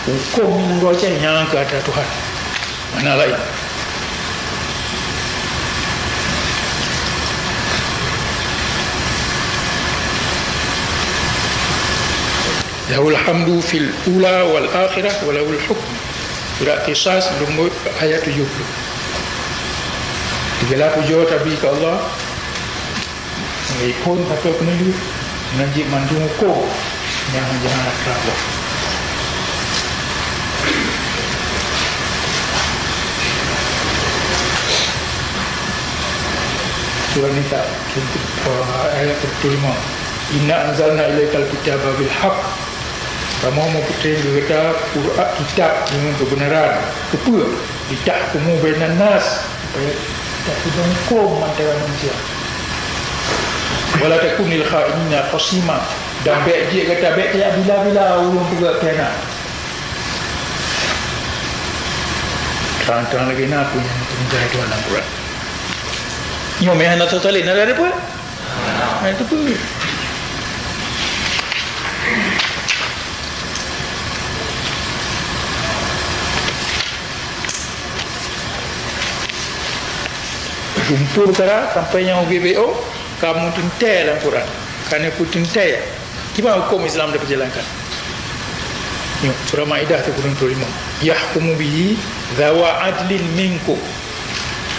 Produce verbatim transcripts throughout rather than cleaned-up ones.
Hukôm nyang geucéh nyan keu atra Tuhan. Hana laén. Lahul hamdu fil ula wal akhirah wa lahul hukm. Surat Qisas, lumbôi ayat tujoh ploh. Segala pujoe tabri keu Allah, Ngon phon atau keuneulheueh, ngon jih mandum hukôm nyang hana jeuet atra Allah. Surah Nisa, ayat lima. "Inna anzalna ilaikal kitaba bil haqq." Kamoe meupeutrön keu gata Quran, kitab deungon keubeunaran. Keupeue? "Litahkumu bainan nas," supaya tapeudong hukôm antara manusia. "Wala takun lil khainina khasima," dan bék jeuet gata, bék tajak bila-bila ureuëng peugah khianat. Trang-trang lagée na peue nyang teupeugah Tuhan lam Quran. Nyoe meuhana teutalé na dari peue? Nah, itu pun. Jumpa perkara sampai nyang U G B O, kamu teuntée lam Quran. Karena ku teuntée, kiban hukum Islam dipeujalankan. Nyoe, Surah Maidah tu kureueng puluh lima. "Yahkumu bihi zawa adlin minkum."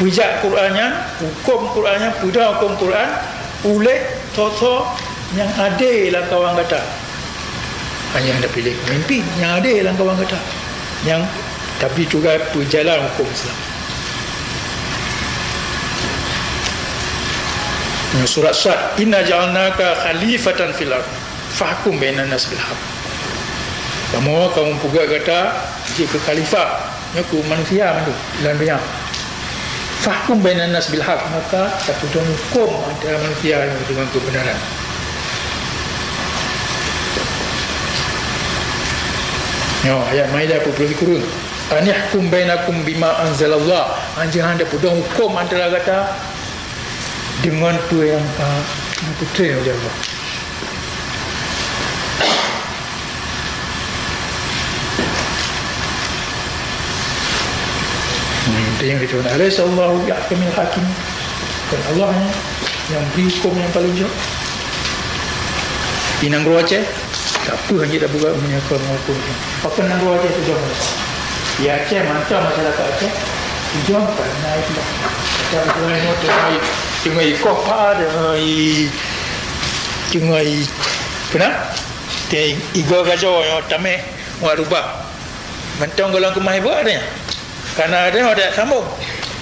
Peujak Quran nyan, hukum Quran nyan, peudong hukum Quran uléh soe-soe nyang adé lam kawan gata. Hanya anda pilih pemimpin nyang adé lam kawan gata, nyang tapi tugai peujalan hukum Islam. Surat Sad, "Inna ja'alnaka khalifatan fil ard, fahkum bainan nas bil haq." Kamoe, kamoe peugah gata jeuet keu khalifah, nyoe keu manusia mandum lam dunia. "Fahkum bainan nas bil haq," maka tapeudong hukum antara manusia nyoe deungon keubeunaran. Nyoe ayat Maidah peuet puluh sikureueng. "Anihkum bainakum bima anzalallah," anjeungan tapeudong hukum antara gata deungon peue nyang ka geupeutrön lé Allah. Hmm, tu nyang keutuan. "Alaysa Allahu bi ahkamil hakim?" Bukan Allah nyang, nyang bri hukum nyang paling jok? Di nanggroe Aceh, tak apa hanya dah buat menyangka mengaku. Apa nanggroe Aceh tu jom? Di Aceh mantong masyarakat Aceh tu jom karena itu. Macam orang yang tengah, tengah ikut apa ada, tengah i-, tengah i-, kenapa? Tengah i-, iga gajo yang tameh buat rubah. Mantong golom keumah ibu ada nya. Karena ada nya ada sambung.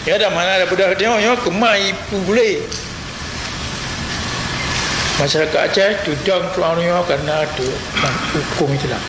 Ya dah mana ada budak dia nya keumah ibu boleh. Masyarakat Aceh tudang tuan nya karena tu hukum Islam.